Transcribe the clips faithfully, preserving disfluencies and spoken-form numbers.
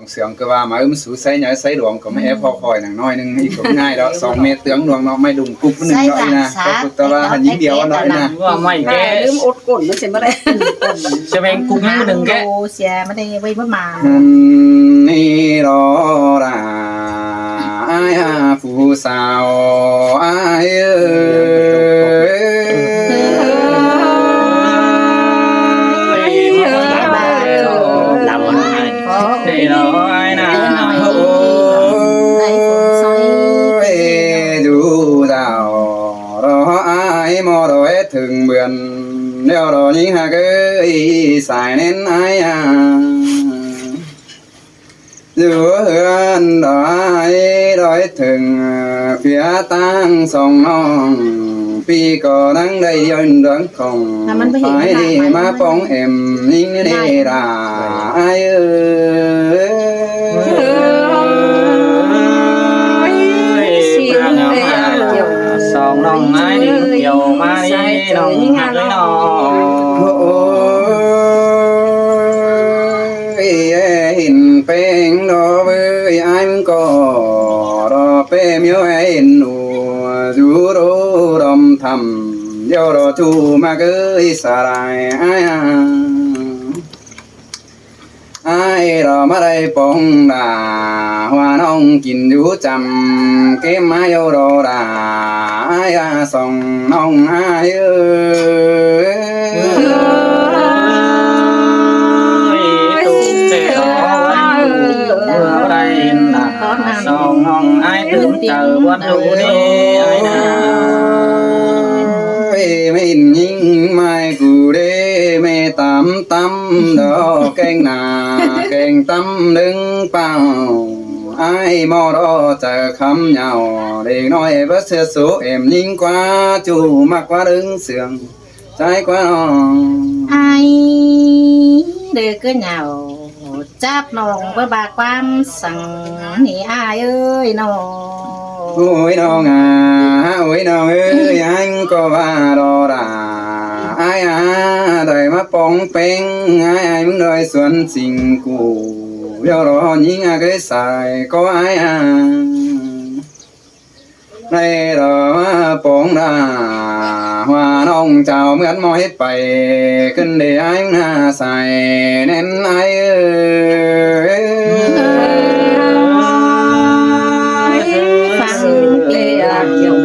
Sương ꞌcọ ꞌva ꞌmá ứm sú ꞌsáy nháư ꞌsáy luông ꞌcọ ꞌmá é ꞌpọ khỏi nẳng ꞌnọi ꞌnưng ꞌnị ꞌcọ ꞌngai đó, song ꞌmẹ tướng luông ꞌnọ ꞌmá đung cúp ꞌnưng ꞌnọi ꞌnạ, ꞌcọ ꞌcọ ꞌva hả ꞌnhính điêu ꞌnọi ꞌnạ. ꞌLa ꞌmá ꞌmí ꞌkẹ ứm ốt cổn ꞌmá sia ꞌmá đảy. ꞌSia ꞌmẹng cúp ꞌnưng ꞌkẹ. ꞌSia ꞌmá đảy ꞌvạy ꞌmá ꞌmá. ꞌNị ꞌló đa, ải hả phủ sáo ải ơi. Ôi, dù giàu đó ải ꞌmo đói thừng bươn, ꞌlẹo đó ꞌnhính hả ꞌcọ ải sai ꞌnén ải à. Dù ꞌhướn đó ải đói thừng, ꞌa, ꞌpưa ꞌtáng song ꞌnọng, ꞌpi ꞌcọ ꞌnăng đảy ꞌdọn ꞌlớng khong, ꞌmá pong ẻm ꞌnhính đé đa ải ơi. Song ꞌnọng ải đé ꞌnhính kiẻo ꞌmá đé ꞌnọng hả ꞌnọ. Ôi, ꞌhịn ꞌpéng đó ꞌvới ải ꞌcọ, đó ꞌpéng ꞌmíu ải ꞌhịn ú, dú đô đom thăm, điêu đó ꞌchu ꞌmá ꞌcọ ải sa lai ải à. Ải đó ꞌmá đảy pong đa, hua ꞌnọng kin dú chăm, kém ải điêu đó đa, ải à song ꞌnọng ải ơi. Song ꞌnọng ải tứm chaư ꞌvón ꞌlụk đé ải à. Ôi, ꞌmá ꞌhịn ꞌnhính ꞌmai cu đé ꞌmá tắm tắm đó, kéng nả kéng tắm đớng páo. Ải ꞌmo đó chaư khắm nháo, đéc ꞌnọi báu ꞌsứa số ẻm ꞌnhính ꞌquá ꞌchu ꞌmặc ꞌquá ꞌlớng sương. Sai ꞌquá ꞌnọng. Ải đé ꞌcọ nháo, chắp ꞌnọng báu ꞌva ꞌquám săng ꞌnị ải ơi ꞌnọng. Ôi ꞌnọng à, ôi ꞌnọng ơi, ải ꞌcọ ꞌva đó đa, ải à, đảy ꞌmá pong ꞌpéng, ải ải ꞌmá đảy suôn sính cu, điêu đó ꞌnhính ải ꞌcọ sai ꞌcọ ải à. Đảy đó ꞌmá pong đa, hua ꞌnọng chao ꞌmướn ꞌmo hít pay, ꞌcứn đé ải ꞌnạ sai ꞌnén ải ơi. Phắng lê à, kiểu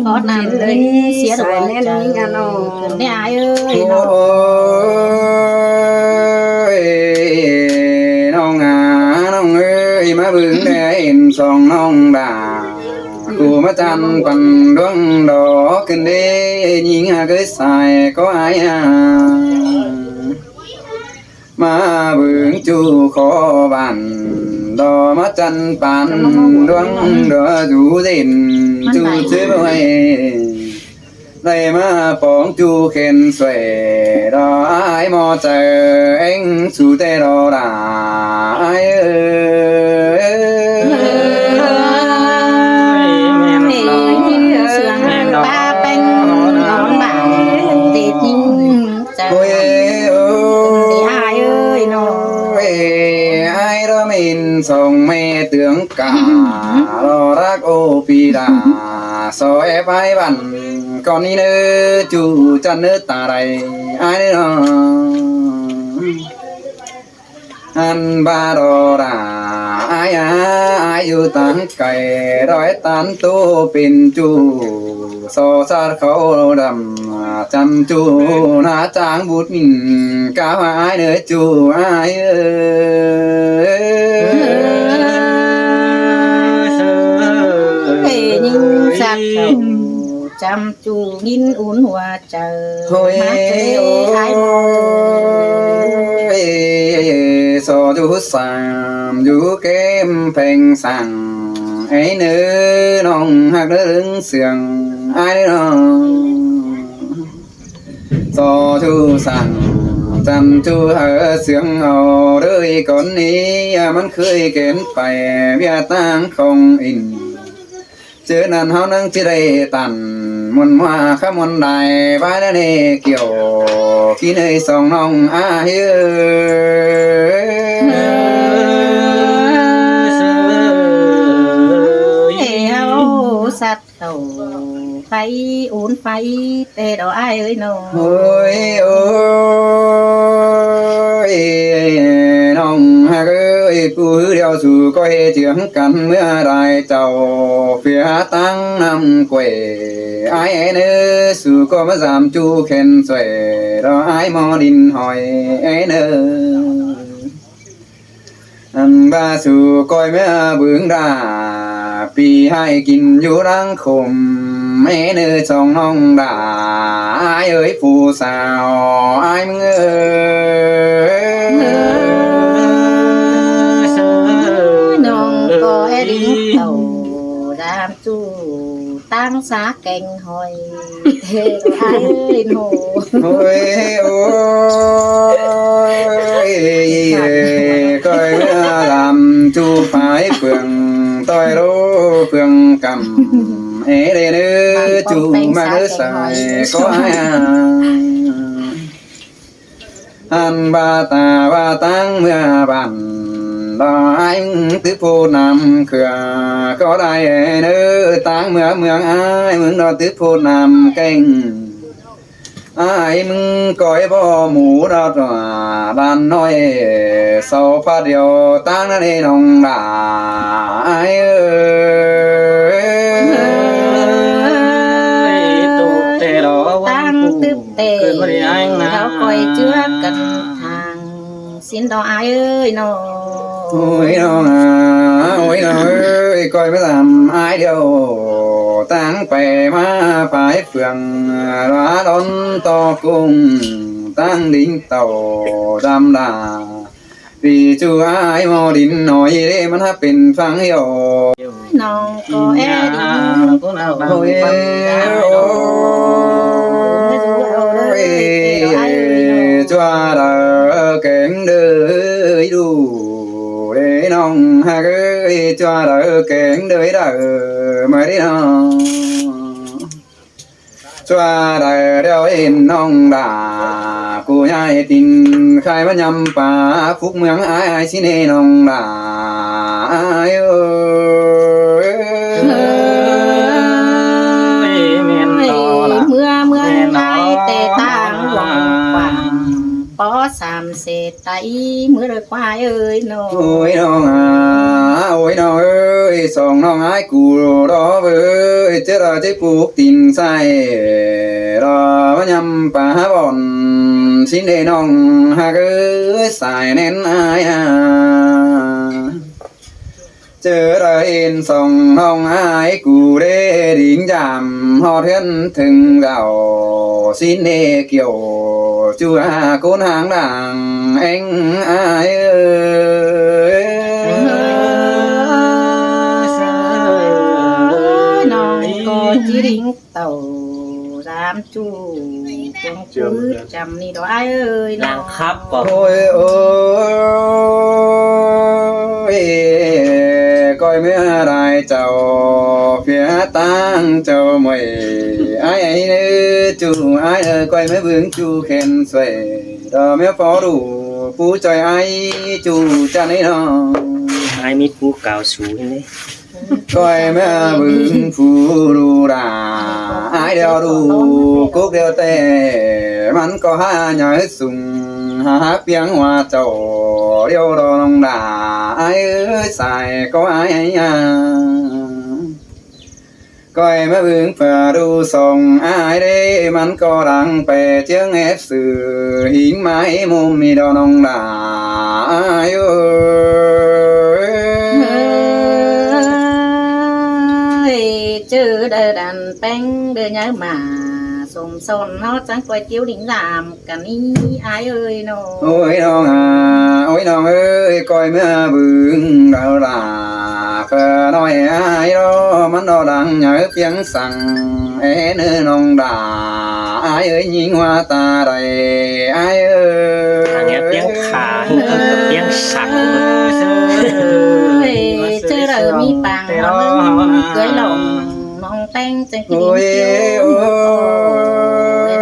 khó năn đé sia đuổi sai ꞌnén ꞌnhính à ꞌnọng. ꞌCứn đé ải ơi ꞌnọng. Ôi, ꞌnọng à, ꞌnọng ơi, ꞌmá bưng đé ꞌhịn song ꞌnọng đa. Cu ꞌmá chăn păn ꞌluống đó ꞌcứn đé ꞌnhính hả ꞌcọ sai ꞌcọ ải à. ꞌMá bưng ꞌchu khó bản, đó ꞌmá chăn păn ꞌluống đó dú dên ꞌchu ꞌchớ bơi. Đảy ꞌmá pong ꞌchu khen xuê, đó ải ꞌmo chaư ꞌéng su ꞌtẹ đó đa ải ơi. Ôi, ꞌmá ꞌhịn sương ꞌpá ꞌpéng ꞌnọng bản, đé ꞌnhính chaư. Ôi, ôi, ải ơi ꞌnọng. Ôi, ải đó ꞌmến song ꞌmẹ tướng cả, đó rắc ô pi đa, so ép ải bản, con ꞌnị ꞌnớ ꞌchu chăn ꞌnớ ta đảy ải ꞌnớ ꞌnọng. Ăn ba đó đa, ải à, ải dú táng cay, đói tán tô pên ꞌchu, so sát khảu đăm, chăm ꞌchu ná chang bút ꞌnhính, cáo ải ꞌnớ ꞌchu ải ơi. Ê, ꞌnhính sặc, chăm ꞌchu ꞌnhính ún hua chaư. Ôi, ꞌmá ơi, ôi, ải ꞌnọng. Ê, so dú sam, dú kém pheng săng, ải ꞌnớ ꞌnọng hặc ꞌnớ ꞌlớng sương, ải ꞌnọng. So dú săng, chăm ꞌchu hảư sương au, đới con ꞌnị, ꞌmắn khới kén pay, ꞌviạk ꞌtáng khong ꞌnịn. ꞌChớ ꞌnặn ꞌháu ꞌnăng ꞌchí đảy tản, ꞌmuôn ꞌmá khắp ꞌmuôn đai, ꞌva ꞌnớ ꞌnị kiẻo, kin ơi song ꞌnọng ải ơi. Tắt tàu pháy ún pháy tê đó ai ơi nó. Ôi ôi, ôi, nong hạc ơi, pú hứ điêu su ꞌcọ ꞌhế chướng căn ꞌmứa đai chảu phía ꞌtáng năm quể. Ai ên ơ, su ꞌcọ ꞌmá dám ꞌchu khen suể đó ai ꞌmo đin hỏi ên ơ. Ăn ꞌva su ꞌcoi ꞌmứa bướng đa, pi ꞌhại kin dú ꞌláng khôm, é ꞌnư chong ꞌnọng đa, ai ơi pú sao, ai ꞌmứng ơi. ꞌNọng ꞌcọ é đin tàu dám ꞌchu ꞌtáng sa keng hỏi. Ai ơi, nô. Ôi, ôi, ôi, ꞌcoi ꞌmứa dám ꞌchu phái phường, ꞌtoi lô phường căm. É đê ꞌnư ꞌchu ꞌmá ꞌnư sai ꞌcọ ai a. Ăn ꞌva ta ꞌva ꞌtáng ꞌmứa bản, đó ai ꞌmứng tứ phô Nam Khưa ꞌcọ đai ên ơ, ꞌtáng ꞌmứa ꞌmướng ai ꞌmứng đó tứ phô Nam Keng. Ai ꞌmứng ꞌcoi bó mú đó ꞌva đan ꞌnọi, sau pha điêu ꞌtáng ꞌnặn ê ꞌnọng đa ai ơi. ꞌTáng tứp tê, ꞌcoi chứa căn thang. Xin đó ai ơi nó. Ôi ꞌnọng a, ôi ꞌnọng ơi, ꞌcoi ꞌmá dám ai điêu ꞌtáng pay ꞌmá phái phường, ꞌva đón ꞌto cung ꞌtáng đin tàu dám đa. Pi ꞌchu ai ꞌmo đin nói đê ꞌmắn hák pên phang hiêu. ꞌNọng ꞌcọ é đin. Ôi, ôi, ôi, ôi, ôi, ôi, ꞌchua đaư keng đơi đu. Ê ꞌnọng hạc ơi, ꞌchua đaư keng đơi đaư ꞌmá đi ꞌnọng. ꞌChua đaư điêu ên ꞌnọng đa, ꞌcú ꞌnhại tin khai ꞌmá ꞌnhăm pá phúc ꞌmướng ai ai ꞌsịn ê ꞌnọng đa. Ai ơi. ꞌMưa ꞌmướng ai tê ꞌtáng quảng quảng, bó sam sệt ta í ꞌmưa đơi ꞌquá ơi nó. Ôi ꞌnọng a, ôi ꞌnọng ơi, song ꞌnọng ai ꞌcú đó ꞌvới, ꞌchớ đó ꞌchí púc tin sai, đó ꞌmá ꞌnhăm pá bón, ꞌsịn đê ꞌnọng hạc ơi, sai ꞌnén ai a. ꞌChớ đó ên song ꞌnọng ai ꞌcú đê đin dám hót ꞌhướn thửng dảo, ꞌsịn đê kiẻo ꞌchu a ꞌcốn háng đang ꞌéng ai ơi. ꞌNọng ꞌcọ ꞌchí đin tàu dám ꞌchu cuông cứ chăm ꞌnị đó ai ơi ꞌnọng. Đang khắp ꞌcọ. Ôi ôi, ôi, ôi, ôi, ôi, ꞌcoi ꞌmứa đai chảu phía ꞌtáng chảu ꞌmuội, ai ai ꞌnư ꞌchu ai ơi, ꞌcoi ꞌmứa bướng ꞌchu khen suối, đó ꞌmứa phó đủ pú ꞌchoi ai ꞌchu chăn ꞌnị ꞌnọng. Ai mít pú cáo sú ꞌnị. ꞌCoi ꞌmứa bướng phú đu đa, ai điêu đu cốc điêu tê, ꞌmắn ꞌcọ hák nháư sung, hák piếng ꞌhua chảu điêu đó ꞌnọng đa, ai ơi, sai ꞌcọ ai ai a. ꞌCoi ꞌmứa bướng phá đu song ai đê, ꞌmắn ꞌcọ đang pê ꞌchướng ép sư, hính mai môm ꞌnị đó ꞌnọng đa, ai ơi. ꞌChớ đaư đăn ꞌpéng đaư nháư ꞌmá sôm son ꞌnọ chắng ꞌcoi ꞌtiếu đin dám căn ꞌnị ai ơi ꞌnọng. Ôi ꞌnọng a, ôi ꞌnọng ơi, ꞌcoi ꞌmứa bướng đaư đa, phá ꞌnọi ai đó, ꞌmắn đó đang nháư piếng săng, é ꞌnư ꞌnọng đa, ai ơi, ꞌnhính ꞌhua ta đảy, ai ơi. Đang nháư piếng khả, piếng săng. Ôi, ꞌchớ đaư ꞌmí pang ꞌhua ꞌmướng, ꞌcới lòng ꞌnọng ꞌpéng chắng ꞌchí đin ꞌtiếu. Ôi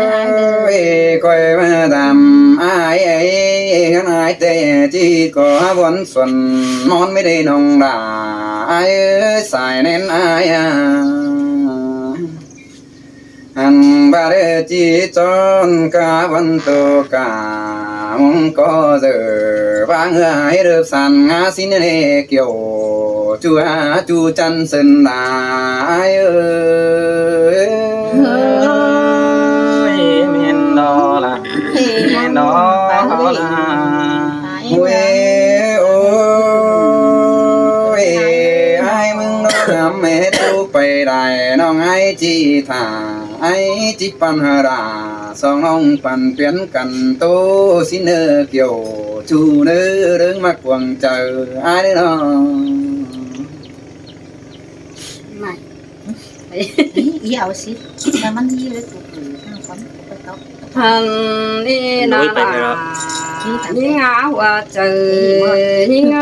ôi, ꞌcoi ꞌmá dám ai ơi, ꞌhướn ai tê ꞌchí ꞌcọ bón xuân, ꞌmón ꞌmí đê ꞌnọng đa, ai ơi, sai ꞌnén ai a. Ăn ꞌva ꞌlế ꞌchí ꞌchon cá ꞌvắn tô cá mông ꞌcọ ꞌdợ ꞌva ꞌngứa hê đớp san ngá ꞌsịn ꞌnê kiẻo ꞌchu a ꞌchu chăn sưn lai ơi. Ơi, mên đó là, mên đó là. Ôi, ôi, ai mưng nó ngắm mẹ tú pay đài, ꞌnọng ai ꞌchí thả, ai ꞌchí păn hả đà, song ꞌnọng păn piến căn tô, ꞌsịn ꞌnớ kiẻo ꞌchu ꞌnớ đớng ꞌmặc quảng chaư, ai ꞌnớ nó. Mai. Ý, ý ao ꞌsịn. Là mắn ý ꞌlế tụ tụ, ꞌnọng păn, tụ pay tóc. Hăn ꞌnị ꞌnạ ꞌva. ꞌNhính a ꞌhua chaư, ꞌnhính ơ.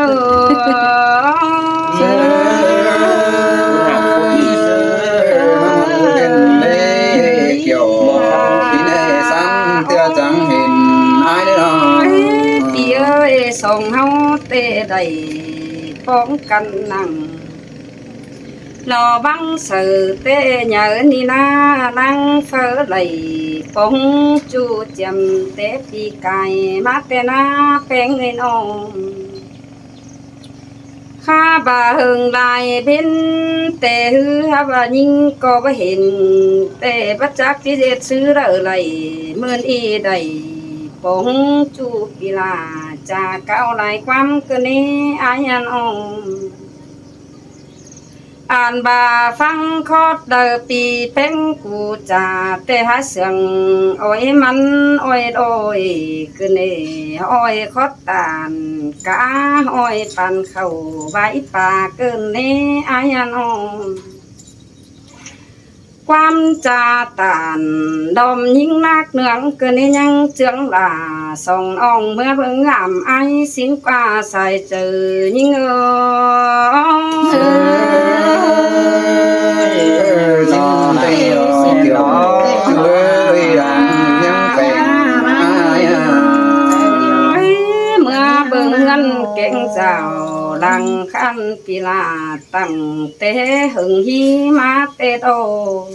Kiẻo ꞌpi ꞌnê săn ꞌtưa chắng hên ai ꞌnớ nó. ꞌPi ơi, song ꞌháu ꞌtẹ đảy póng căn nẳng. Lo băng saư ꞌtẹ nháư ꞌnị ꞌnạ, ꞌnăng phaư đảy póng ꞌchu chiêm ꞌtẹ ꞌpi cai ꞌmá ꞌtẹ ꞌnạ ꞌpéng ꞌnị ꞌnọng. Khá ꞌva hơng lai bến ꞌtẹ ꞌhứ hák ꞌva ꞌnhính ꞌcọ báu hên ꞌtẹ báu chắc ꞌchí ꞌdệt ꞌsứ đaư đảy, ꞌmưn ꞌnị đảy póng ꞌchu ꞌpi ꞌla, chả cáo lai ꞌquám ꞌcọ ꞌnê ai ꞌnọng. Ăn ꞌva ꞌphắng khót đaư ꞌpi ꞌpéng cu chả ꞌtẹ hák sương ói mẳn ói đôi ꞌcọ ꞌnê, ói khót tản cá ói păn khảu vảy pa ꞌcọ ꞌnê ai ꞌnọng. ꞌQuám cha tản đom ꞌnhính nắc nương ꞌcọ ꞌnê ꞌnhắng ꞌchương lả song ꞌnọng ꞌmứa ꞌpơng ngắm ai ꞌsịn ꞌquá sai chaư ꞌnhính ơ. ꞌMứa ꞌpơng ꞌhướn kéng dảo lăng khăn ꞌpi ꞌla tẳng ꞌtẹ hơng ꞌhí ꞌmá ꞌtẹ đô.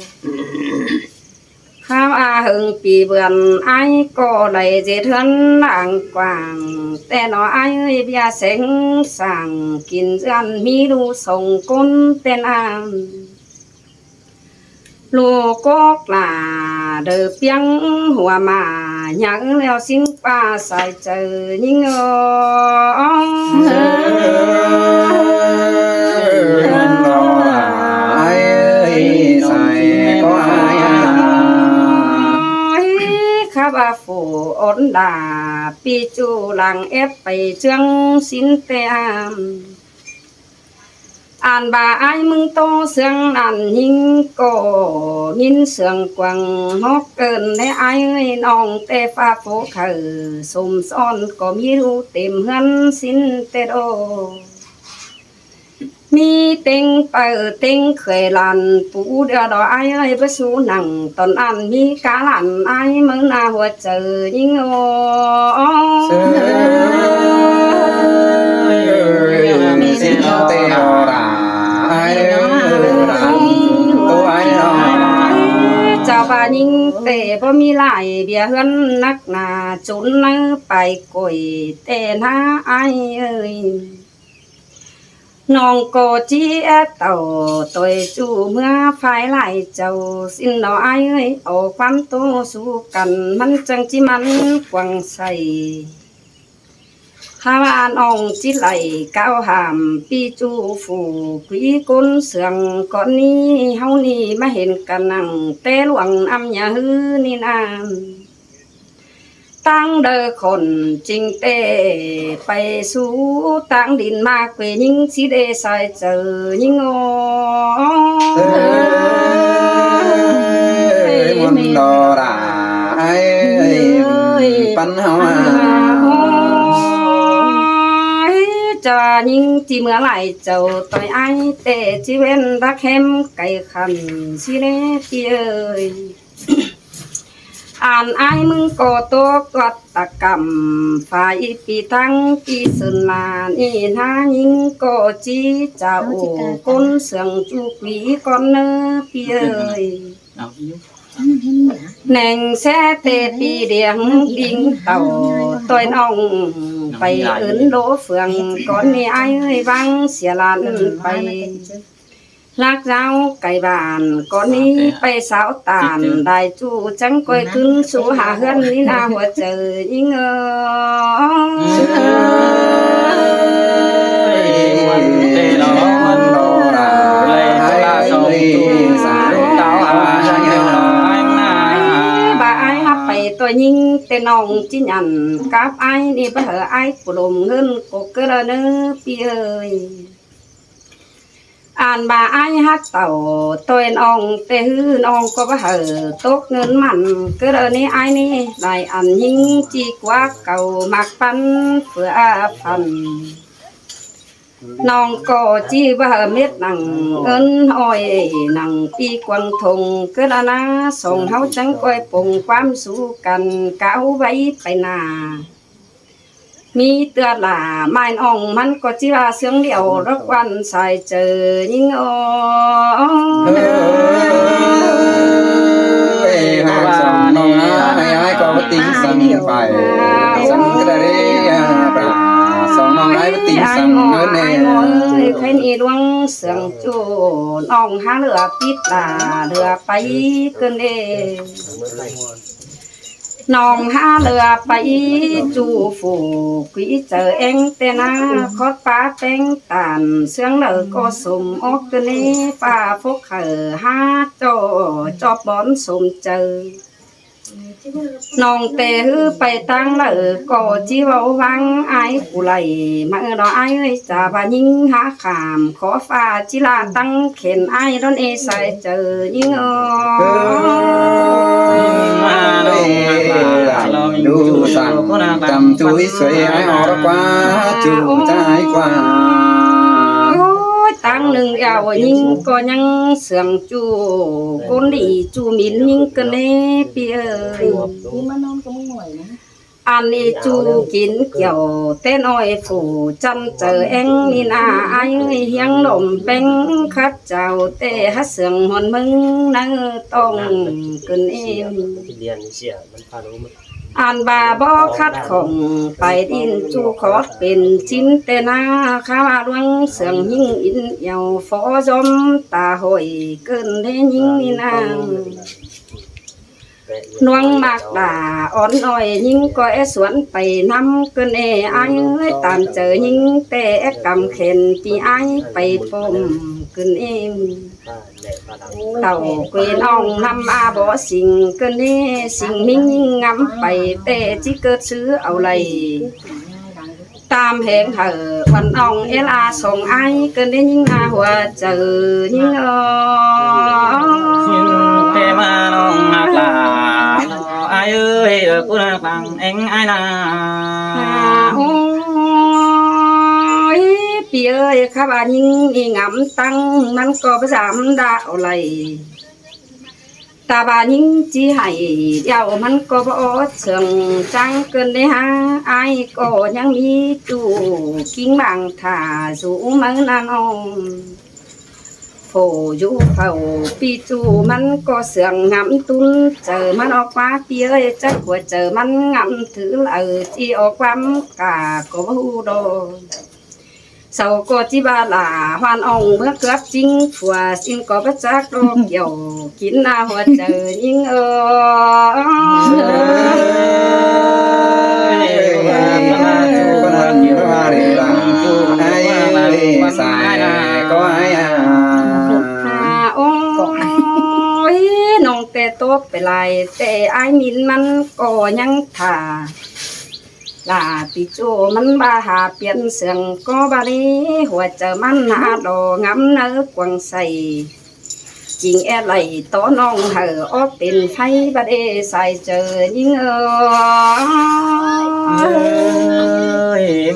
Kháo a hơng ꞌpi bươn ai ꞌcọ đảy ꞌdệt ꞌhướn lăng quảng ꞌtẹ ꞌnọ ai ơi, ꞌviạk seng sảng kin ꞌdươn ꞌmí ꞌlụk song ꞌcốn ꞌpéng ăn. ꞌLụk cốc lả đaư ꞌpiếng hua ꞌmá nháư ꞌlẹo ꞌsịn ꞌquá sai chaư ꞌnhính ơ. Khắp a phủ ôn đà ꞌpi ꞌchu lăng ép pay ꞌchương ꞌsịn ꞌtẹ ăn. Ăn ꞌva ai ꞌmứng ꞌtố sương ăn ꞌnhính ꞌcọ ꞌnghín sương quảng hốc ơn ꞌnê ai ơi, ꞌnọng ꞌtẹ pha phố khảư sôm son ꞌcọ ꞌmí ꞌlụk têm ꞌhướn ꞌsịn ꞌtẹ đô. ꞌMí ꞌtếng pay ꞌtếng khuê lan pú đia đó ai ơi, báu sú nẳng tỏn ăn ꞌmí cá lan ai ꞌmá ꞌnạ hua chaư ꞌnhính ơ. Chảu ꞌva ꞌnhính ꞌtẹ báu ꞌmí lai ꞌviạk ꞌhướn nắc nả, chốn ꞌnặn pay ꞌcội ꞌtẹ ꞌnạ ai ơi. ꞌNọng ꞌcọ ꞌchí é tảu ꞌtoi ꞌchu ꞌmứa phái lai chaư ꞌsịn ꞌnọ ai ơi, au ꞌquám ꞌtố sú căn ꞌmắn chắng ꞌchí ꞌmắn quảng sai. Hák ꞌva ꞌnọng ꞌchí đảy cáo hảm ꞌpi ꞌchu phủ quí ꞌcốn sương cón ꞌnị, ꞌháu ꞌnị ꞌmá hên căn nẳng té luông ꞌnặm nhà ꞌhứ ꞌnị ꞌnặn. ꞌTáng đaư khỏn ꞌchính ꞌtẹ pay sú ꞌtáng đin ꞌmá quê ꞌnhính ꞌchí đé sai chaư ꞌnhính ơ. Ơi, ꞌmuôn đó đà ai ơi, păn ꞌháu a. Ôi, cha ꞌnhính ꞌchí ꞌmứa lai chaư ꞌtoi ai ꞌtẹ ꞌchí ꞌvén đắc hém cay khăn ꞌchí ꞌnê ꞌpi ơi. Ăn ai ꞌmứng ꞌcọ ꞌtố ꞌcọt ta căm phả ꞌpi ꞌtáng ꞌpi sưn lan ꞌnị ꞌnạ ꞌnhính ꞌcọ ꞌchí cha ổ ꞌcốn sương ꞌchu quí cón ꞌnớ ꞌpi ơi. ꞌNéng ꞌsé ꞌtẹ ꞌpi điêng đinh tảu, ꞌtoi ꞌnọng pay ứn lố phượng, cón ꞌnị ải ơi ꞌváng sia lan pay. Lác dáo cai bản, cón ꞌnị pay sáo tản, đai ꞌchu chắng ꞌcoi ꞌcứn sú hả ꞌhướn ꞌnị ꞌna hua chaư ꞌnhính ơi. Ba ải hắp pay ꞌtoi ꞌnhính ꞌtẹ ꞌnọng ꞌchí nhẳn cắp ải ꞌnị báu hảư ải phủ lôm ꞌhướn cốc ꞌcứ đaư ꞌnớ ꞌpi ơi. Ăn ba ải hắc tảu ꞌtoi ꞌnọng ꞌtẹ ꞌhứ ꞌnọng ꞌcọ báu hảư tốc ꞌngớn mẳn ꞌcứ đaư ꞌnị ải ꞌnị, lai ăn ꞌnhính ꞌchí ꞌquá cau ꞌmặc ꞌpắn phưa phăn. ꞌNọng ꞌcọ ꞌchí báu hảư mết nẳng ꞌngớn ꞌhọi nẳng ꞌpi quảng thông ꞌcứ đaư ꞌna, song ꞌháu chắng ꞌcoi pông ꞌquám sú căn cáo ꞌvạy pay nả. ꞌMí ꞌtưa lả ꞌmai ꞌnọng ꞌmắn ꞌcọ ꞌchí ꞌva ꞌsướng điêu lốc ꞌquan sai chaư ꞌnhính ơi. Ơi, hák song ꞌnọng ải, ải ꞌcọ báu tứm săng pay. Săng ꞌcứ đaư ꞌlế, à, song ꞌnọng ải báu tứm săng ꞌngớn ꞌnê. Ơi, khén ꞌnị ꞌluống ꞌsướng ꞌchu ꞌnọng hák lửa pít lả lửa pay ꞌcứn ꞌnê. ꞌNọng hák lửa pay ꞌchu phủ quí chaư ꞌéng ꞌtẹ ꞌna, khót pá ꞌpéng tản ꞌsướng đaư ꞌcọ sôm ốc ꞌcứn ꞌnê, pá phốc hảư hák ꞌchọ ꞌchọ bón sôm chaư. ꞌNọng ꞌtẹ ꞌhứ pay ꞌtáng đaư ꞌcọ ꞌchí ꞌvạu ꞌváng ải phủ đaư, ꞌmự ꞌnọ ải ơi, chả ba ꞌnhính hák khảm khó pha ꞌchí ꞌla ꞌtắng khẻn ải đón ê sai chaư ꞌnhính ơi. Ơi, đu săng chăm chú ꞌí suối ải ꞌnọ ꞌquá ꞌchu chả ải ꞌquá. Ôi, ꞌtáng ꞌnưng eo ꞌnhính ꞌcọ ꞌnhắng ꞌsướng ꞌchu ꞌcốn đi ꞌchu mín ꞌnhính ꞌcứn ꞌnê ꞌpi ơi. Ăn ꞌnị ꞌchu kin kiẻo ꞌtẹ ꞌnọi phủ chăn chaư ꞌéng ꞌnị ꞌna, ải ơi, hiếng lôm ꞌpéng khắt chao ꞌtẹ hák ꞌsướng hôn ꞌmứng ꞌnớ ꞌtong ꞌcứn ꞌnê. Ăn ba bók khắt khỏng pay đin ꞌchu khót pên ꞌchín ꞌtẹ ꞌna, khá ꞌva ꞌluống ꞌsướng ꞌnhính ín eo phó dóm ta ꞌhọi ꞌcứn ꞌnê ꞌnhính ꞌnị ꞌna. ꞌLuống ꞌmặc đả ón ꞌnọi ꞌnhính ꞌcọ é suốn pay ꞌnăm ꞌcứn ꞌnê ải ơi, tam chaư ꞌnhính ꞌtẹ é căm khẻn ꞌpi ải pay pôm ꞌcứn ꞌnê. Tảu quê ꞌnọng ꞌnăm a bó sing ꞌcứn ꞌnê, sing ꞌmính ꞌnhính ngắm pay ꞌtẹ ꞌchí ꞌcợt ꞌsứ au đaư. Tam heng hảư ꞌvắn ꞌnọng é ꞌla song ải ꞌcứn ꞌnê ꞌnhính ꞌna hua chaư ꞌnhính ơi. ꞌTẹ ꞌva ꞌnọng ꞌmặc đả ải ơi, ơ, ꞌcốn ꞌnăng ꞌéng ải ꞌna. Ôi, ꞌpi ơi, khắp ꞌva ꞌnhính ꞌnị ngắm ꞌtắng ꞌmắn ꞌcọ báu dám đaư đaư. Ta ba ꞌnhính ꞌchí hảy điêu ꞌmắn ꞌcọ báu ók sương chắng ꞌcứn ꞌnê hả, ải ꞌcọ ꞌnhắng ꞌmí ꞌchu kin bang thả dú ꞌmá ꞌnặn ꞌnọng. Phủ dú phảu ꞌpi ꞌchu ꞌmắn ꞌcọ sương ngắm tún chaư ꞌmắn ók ꞌquá ꞌpi ơi, chắc hua chaư ꞌmắn ngắm thứ đaư ꞌchí ók ꞌquám cả ꞌcọ báu ꞌhụ đaư. Sau ꞌcọ ꞌchí ba lả hoan ꞌnọng ꞌmứa cướp chính phủ ꞌsịn ꞌcọ báu chắc đaư, kiẻo kin ꞌna hua chaư ꞌnhính ơi. Ôi, ꞌnọng ꞌtẹ tốc pay lai ꞌtẹ ải ꞌmín ꞌmắn ꞌcọ ꞌnhắng thả. Lả ꞌpi ꞌchu ꞌmắn ba hả piến sương ꞌcọ ba đi, hua chaư ꞌmắn ꞌna đo ngắm ꞌnớ quảng say. Chính é đảy tó ꞌnọng hảư ók pên phay ba đi sai chaư ꞌnhính ơi.